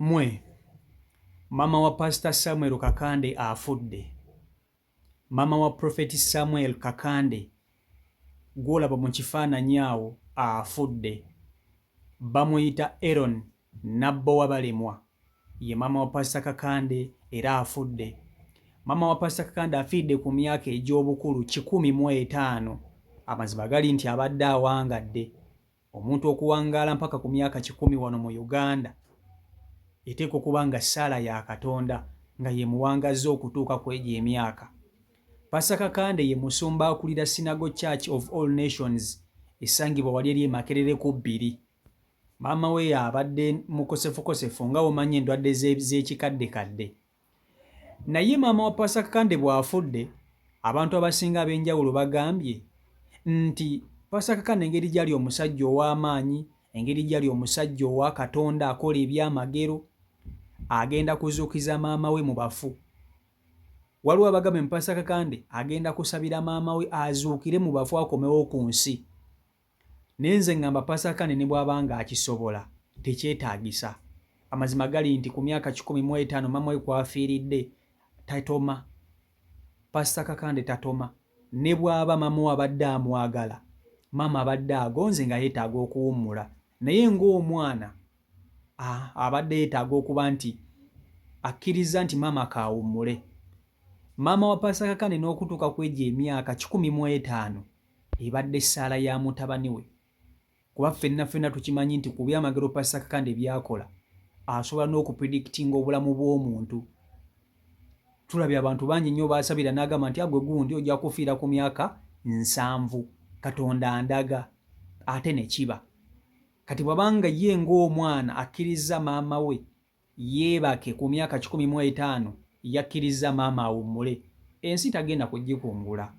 Mwe, maama wa Pastor Samuel Kakande afudde. Maama wa Prophet Samuel Kakande gw'olaba mu kifaananyi awo afudde. Bamuyita Eron Nabbowa Balemwa. Ye maama wa Pastor Kakande era afudde. Maama wa Pastor Kakande afiiridde ku myaka egy'obukulu 105. Amazima gali nti abadde awangadde. Omuntu okuwangaala mpaka ku myaka 100 wano mu Uganda eteekwa okuba nga ssaala ya Katonda nga y'emuwangazza okutuuka ku egyo emyaka. Pastor Kakande ye musumba akulira Synagogue Church of All Nations esangibwa wali eri e Makerere ku bbiri. Maama we abadde mukosefukosefu nga womanyi endwadde z'ekikaddekadde. Naye maama wa Pastor Kakande bw'afudde, abantu abasinga ab'enjawulo bagambye nti Pastor Kakande engeri gy'ali omusajja ow'amaanyi, engeri gy'ali omusajja owa Katonda akola ebyamagero, agenda kuzuukiza maama we mu bafu. Waliwo abagambye mu Pastor Kakande agenda kusabira maama we azuukire mu bafu akomewo ku nsi. Naye nze ngamba Pastor Kakande ne bw'aba nga akisobola tekyetaagisa. Amazima gali nti ku myaka 105 maama we kw'afiiridde tatoma. Pastor Kakande tatoma. Ne bw'aba maama we abadde amwagala, maama abadde agonze nga yeetaaga okuwummula. Naye ng'omwana abadde yeetaaga okuba nti akkirizza nti maama k'awummule. Maama wa Pastor Kakande n'okutuuka ku egyo emyaka 105 ebadde ssaala ya mutabani we kuba ffenna ffenna tukimanyi nti ku byamagero Pastor Kakande by'akola asobola n'okupredictinga obulamu bw'omuntu. Tulabye abantu bangi nnyo baasabira n'agamba nti agwe gundi ojja kufiira ku myaka 70 Katonda andaga ate ne kiba. Kati bw'abanga ye ng'omwana akkirizza maama we yeebake ku myaka 105 yakkirizza maama awummule, ensi tagenda kugikungula.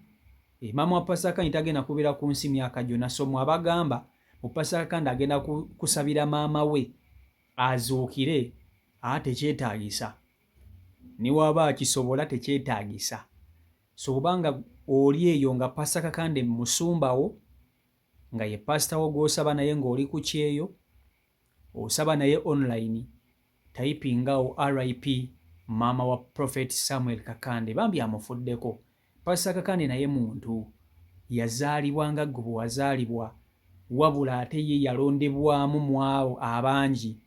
E, maama wa Pastor Kakande tagenda kubeera ku nsi myaka gyonna so mwe abagamba mu Pastor Kakande agenda kusabira maama we azuukire, a tekyetaagisa. Ne waba akisobola tekyetaagisa. So bw'oba nga oli eyo nga Pastor Kakande musumba wo, nga ye pastor wo gw'osaba naye ng'oli ku kyeyo, osaba naye online, typing awo RIP maama wa Prophet Samuel Kakande bambi amufuddeko. Pastor Kakande naye muntu yazaalibwa nga ggwe bwe wazaalibwa, wabula ate ye yalondebwamu mu abo abangi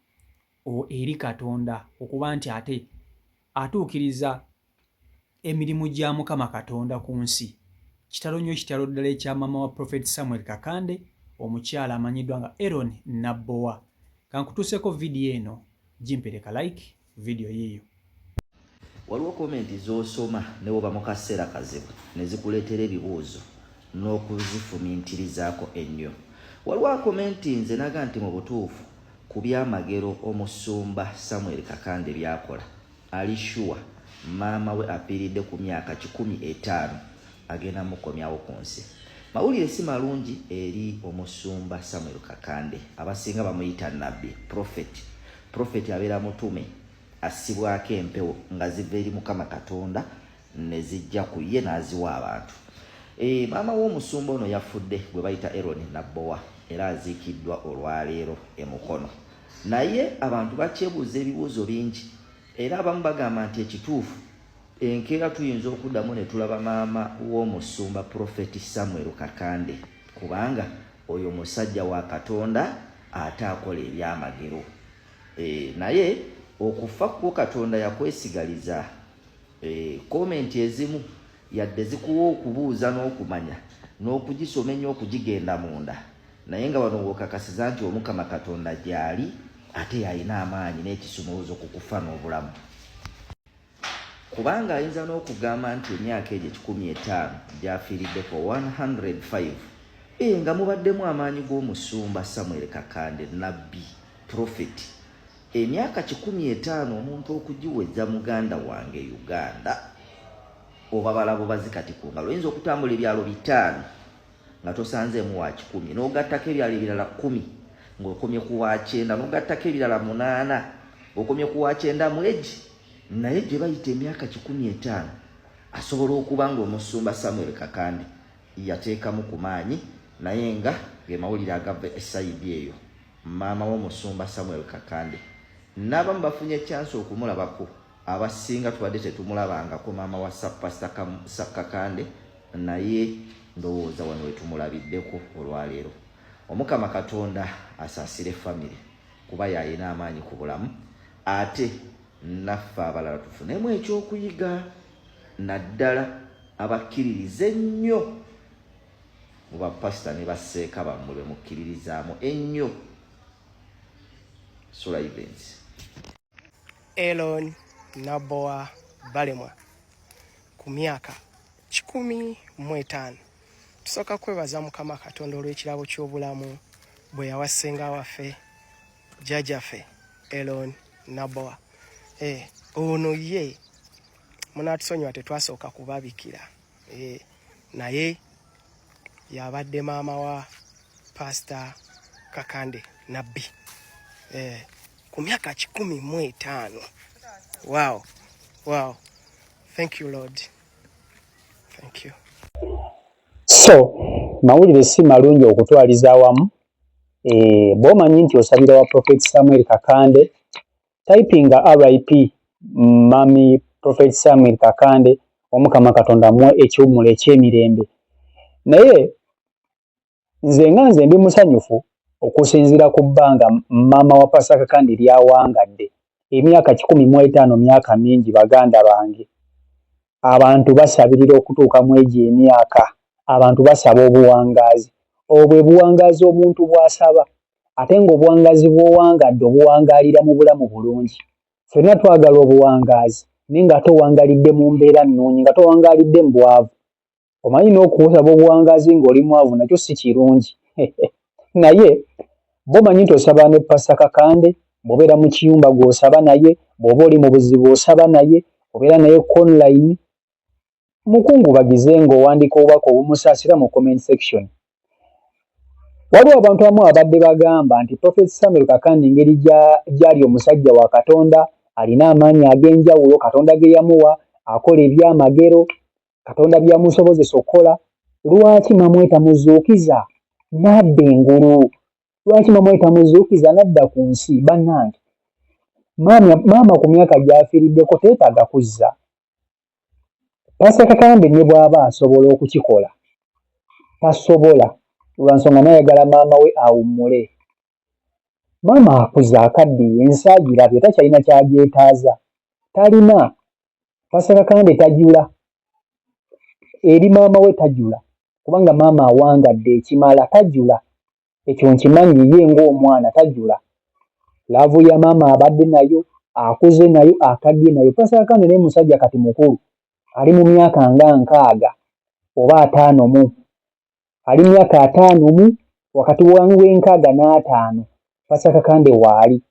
eri Katonda okuba nti ate atuukiriza emirimu gya Mukama Katonda ku nsi. Kitalo nnyo kitalo ddala ekya maama wa Prophet Samuel Kakande omukyala amanyiddwa nga Eron Nabbowa. Kankutuuseeko vidiyo eno gimpereka like vidiyo yiiyo. Waliwo komenti z'osoma ne bw'oba mu kaseera kazibu ne zikuleetera ebibuuzo n'okuzifumintirizaako ennyo. Waliwo akomentinze n'agamba nti mu butuufu ku byamagero omusumba Samuel Kakande by'akola ali sure maama we afiiridde ku myaka 105 agenda mukomyawo ku nsi. Mawulire si malungi eri omusumba Samuel Kakande, abasinga bamuyita nabbi, prophet. Prophet abeera mutume assibwako empewo nga ziva eri Mukama Katonda ne zijja ku ye n'aziwa abantu. E, maama w'omusumba ono yafudde gwe bayita Eron Nabbowa era aziikiddwa olwaleero e Mukono. Naye abantu bakyebuuza ebibuuzo bingi era abamu bagamba nti ekituufu enkeera tuyinza okuddamu ne tulaba maama w'omusumba Prophet Samuel Kakande kubanga oyo musajja wa Katonda ate akola ebyamagero. E, naye okufa kwo Katonda yakwesigaliza. E, komenti ezimu yadde zikuwa okubuuza n'okumanya n'okugisoma ennyo okugigenda munda naye nga wano wokakasiza nti Omukama Katonda gyali ate yalina amaanyi n'ekisumuluzo ku kufa n'obulamu. Kubanga ayinza n'okugamba nti emyaka egyo 105 gy'afiiriddeko 105 e, nga mubaddemu amaanyi g'omusumba Samuel Kakande nabbi prophet. Emyaka 105 omuntu okugiweza muganda wange Uganda obabala bubazi kati ku ngalo oyinza okutambula ebyalo 5 nga tosanzeemu wa 100 n'ogattako ebyalo ebirala 10 ng'okomye ku wa 90 n'ogattako ebirala 8 ng'okomye ku wa 90 mu egi naye gye bayita emyaka 105 asobola okuba ng'omusumba Samuel Kakande yateekamu ku maanyi naye nga ge mawulire agava esayidi eyo. Maama w'omusumba Samuel Kakande N'abamu bafunye chance okumulabako, abasinga tubadde tetumulabangako maama wa Pastor Kakande, naye ndowooza wano wetumulabiddeko olwaleero. Omukama Katonda asaasire famire, kuba yalina amaanyi ku bulamu, ate naffe abalala tufunemu ekyokuyiga, naddala abakkiririza ennyo mu bapasita ne baseeka bammwe be mukkiririzaamu ennyo. Sula Events. Elon Naboa Balemwa ku myaka 105. Tusooka kwebaza Mukama Katonda olw'ekirabo ky'obulamu bwe yawa ssenga waffe, jjajjaffe Elon Naboa. Ono ye munatusonyiwa tetwasooka kubabikira, naye yabadde maama wa Pastor Kakande Nabbi ku myaka 105. Wow. Thank you, Lord. Thank you. So mawulire si malungi okutwaliza awamu. Bw'omanyi nti osabira wa Prophet Samuel Kakande, typinga "RIP Mummy Prophet Samuel Kakande", Omukama Katonda muwe ekiwummulo eky'emirembe. Naye nze nga nze ndi musanyufu okusinziira ku bbanga maama wa Pastor Kakande lyawangadde. Emyaka 105 myaka mingi, baganda bange. Abantu basabirira okutuuka mu egyo emyaka. Abantu basaba obuwangaazi. Obwo bwe buwangaazi omuntu bw'asaba, ate ng'obuwangaazi bw'owangadde obuwangaalira mu bulamu bulungi. Ffenna twagala obuwangaazi, naye nga towangalidde mu mbeera nnungi, nga towangaalidde mu bwavu. Omanyi n'okusaba obuwangaazi ng'oli mwavu nakyo si kirungi. Naye bw'omanyi nti osaba ne Pastor Kakande, bw'obeera mu kiyumba gw'osaba naye, bw'oba oli mu buzibu osaba naye, obeera naye ku online, mukungubagize ng'owandiika obubaka obumusaasira mu comment section. Waliwo abantu abamu abadde bagamba nti Prophet Samuel Kakande, engeri gy'ali omusajja wa Katonda, alina amaanyi ag'enjawulo Katonda ge yamuwa, akola ebyamagero Katonda byamusobozesa okukola, lwaki mamwe tamuzuukiza n'adda engulu? Lwaki mamwe tamuzuukiza n'adda ku nsi? Bannange, maama ku myaka gy'afiiriddeko teetaaga kuzza. Pastor Kakande ne bw'aba asobola okukikola, tasobola, lwa nsonga n'ayagala maama we awummule. Maama akuze, akaddiye, ensi agirabye, takyalina kyagyetaaza, talina. Pastor Kakande tajula eri maama we, tajula, kubanga maama awangadde ekimala, tajula. Ekyo nkimanyi ye ng'omwana tajula. Love ya maama abadde nayo, akuze nayo, akaddiye nayo. Pastor Kakande naye musajja kati mukulu, ali mu myaka nga 60 oba 50, ali myaka 50, wakati w'e60 n'50 Pastor Kakande waali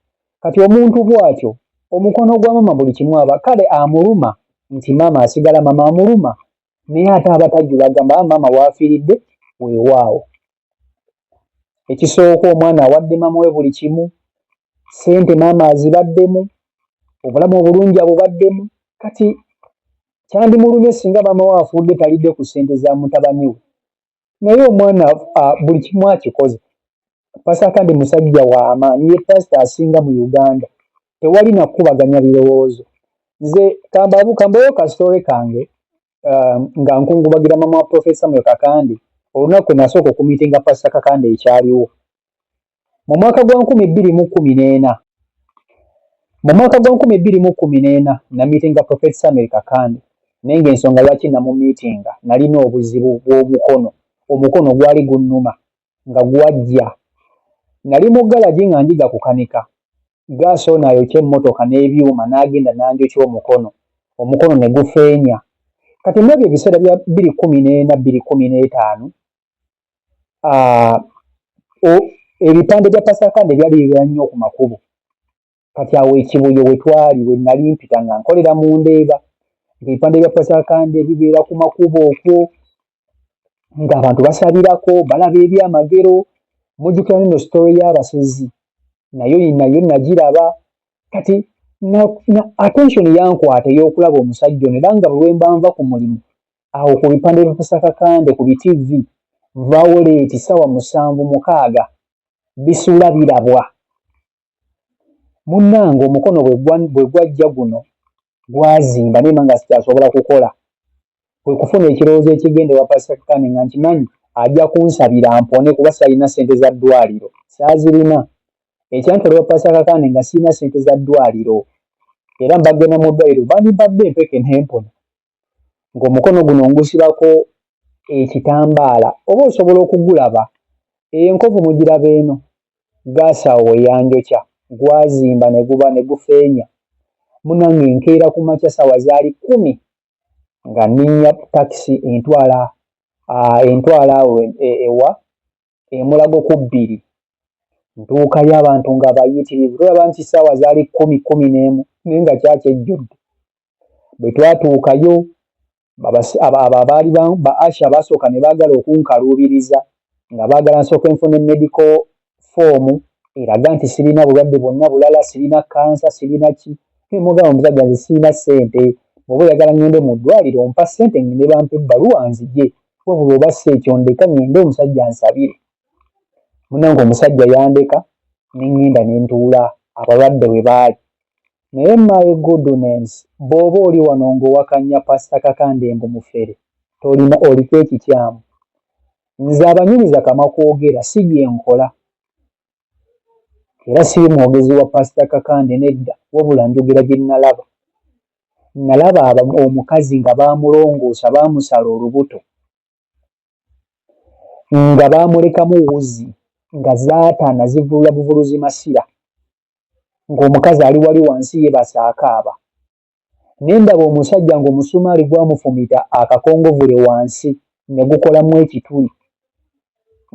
kati. Omuntu bw'atyo, omukono gwa maama buli kimu aba kale amuluma nti maama asigala maama, amuluma, naye ate aba tajula, agamba maama waafiiridde weewaawo. Ekisooka, omwana awadde maama we buli kimu, ssente maama azibaddemu, obulamu obulungi abubaddemu. Kati kyandimulumye singa maama we afudde talidde ku ssente za mutabani we, naye omwana buli kimu akikoze. Pastor Kakande musajja w'amaanyi, ye pasita asinga mu Uganda, tewali nakubaganya birowoozo. Nze kambaweyo ka story kange nga nkungubagira mama wa Prophet Samuel Kakande. Olunaku nasooka okumiitinga Pastor Kakande, ekyaliwo mu mwaka gwa 2014. Mu mwaka gwa 2014 namiitinga Prophet Samuel Kakande, naye ng'ensonga lwaki namumiitinga, nalina obuzibu bw'omukono. Omukono gwali gunnuma nga gwajja. Nali mu galagi nga njiga kukanika, gaasi ono ayokya emmotoka n'ebyuma n'agenda n'anjokya omukono, omukono ne gufeenya. Kati mwebyo ebiseera bya 2014, 2015, ebipande bya Pastor Kakande byali bibeera nnyo ku makubo. Kati awo ekibuye we twali, we nali mpita nga nkolera mu Ndeeba, ng'ebipande bya Pastor Kakande bibeera ku makubo okwo, ng'abantu basabirako, balaba ebyamagero. Mujjukira nno story y'abasezi, nayo nayo nagiraba. Kati na attention yankwata ey'okulaba omusajja ono, era nga bwe mba nva ku mulimu awo ku bipande bya Pastor Kakande ku bitivi, nvaawo late, ssaawa 7, 6, bisuula birabwa. Munnange omukono bwe gwajja guno gwazimba naye nga sikyasobola kukola. Kwe kufuna ekirowoozo ekigenda ewa Pasita Kakande nga nkimanyi ajja kunsabira mpone kuba saalina ssente za ddwaliro. Saazirina. Ekyantwala ewa Pasita Kakande nga sirina ssente za ddwaliro era mbagenda mu ddwaliro bandimpadde empeke ne mpona. Ng'omukono guno ngusibako ekitambaala oba osobola okugulaba. Enkovu mugiraba eno? Ggaasi awo we yanjokya gwazimba ne guba ne gufeenya. Munnange nkeera ku makya ssaawa zaali kkumi nga nninnya takisi entwala entwala awo e, ewa emulago ku bbiri ntuukayo abantu nga bayitirivu tolaba nti ssaawa zaali kkumi kkumi n'emu naye nga kyakyejjudde bwe twatuukayo abo abaali ba asha baasooka ne baagala okunkaluubiriza nga baagala nsooke nfune medical form eraga nti sirina bulwadde bwonna bulala sirina kansa sirina ki nemugamba omusajja nze sirina ssente bw'oba oyagala ngende mu ddwaliro mpa ssente ngende bampe ebbaluwa nzije wabula oba si ekyo ndeka ngende omusajja ansabire munange omusajja yandeka ne ngenda ne ntuula abalwadde we baali Naye my goodness bwoba oli wano ngowakanya pastor Kakande mbu mufere tolina oliko ekikyamu. Nze abanyumiza kama kwogera si byenkola era siri mwogezi wa pastor Kakande nedda wabula njogera byenalaba. Nalaba omukazi nga bamulongoosa bamusala olubuto nga bamulekamu wuzi nga zaataana zivulula buvuluzi masira ng'omukazi ali wali wansi yeebase akaaba. Ne ndaba omusajja ng'omusumaali gwamufumita akakongovule wansi ne gukolamu ekituli,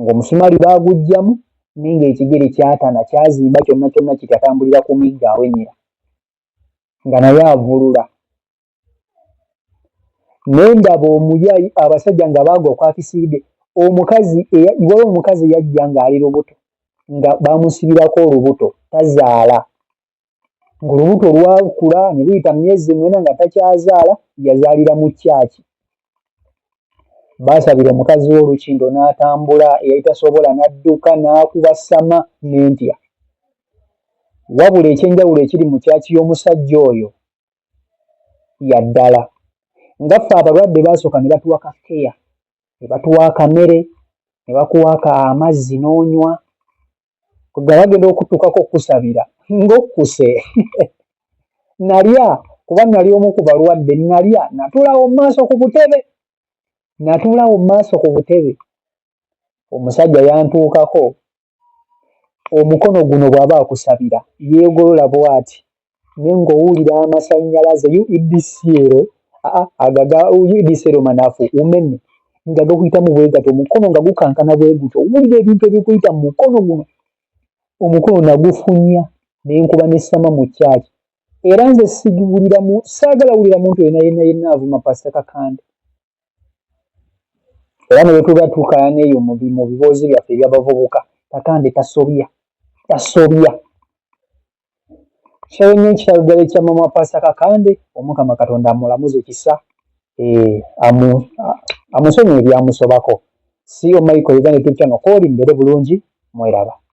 ng'omusumaali baaguggyamu naye ng'ekigere kyatana kyazimba kyonna kyonna kiti atambulira ku miggo awenyera nga naye avulula. Ne ndaba omuyayi abasajja nga baagwa ku akisiide omukazi waliwo omukazi eyajja ng'ali lubuto nga bamusibirako olubuto tazaala ng'olubuto lwakula ne luyita mu myezi mwena nga takyazaala yazaalira mu kyaki baasabira omukazi we olukindo n'atambula eyali tasobola n'adduka n'akuba sama n'entya wabula ekyenjawulo ekiri mu kyaki y'omusajja oyo ya ddala nga ffe abalwadde baasooka ne batuwa ka keya ne batuwa akamere ne bakuwa ka amazzi n'onywa kwegamba bagenda okutuukako okukusabira ng'okkuse nalya kuba nali omu ku balwadde nalya natuulawo mu maaso ku butebe natuulawo mu maaso ku butebe omusajja yantuukako Omukono guno bw'aba akusabira yeegolola bw'ati naye ng'owulira amasannyalaze UEDC ero aa ago aga UEDC ero manafu umeme nga gakuyitamu bwe gatyo omukono nga gukankana bwe gutyo owulira ebintu ebikuyita mu mukono guno omukono nagufunya ne nkuba ne ssama mu kyaki era nze sigiwuliramu saagala wulira muntu yenna yenna yenna avuma Pasita Kakande. Era ne bwe tuba tukaayana eyo mu biboozi byaffe eby'abavubuka, Kakande tasobya, tasobya. Kitalo nnyo ekitalo ddala ekya maama wa Pasita Kakande, Omukama Katonda amulamuze kisa, eh, amu, amusonyiwe ebyamusobako. CEO Michael Uganda YouTube channel kwoli mbeere bulungi, mweraba.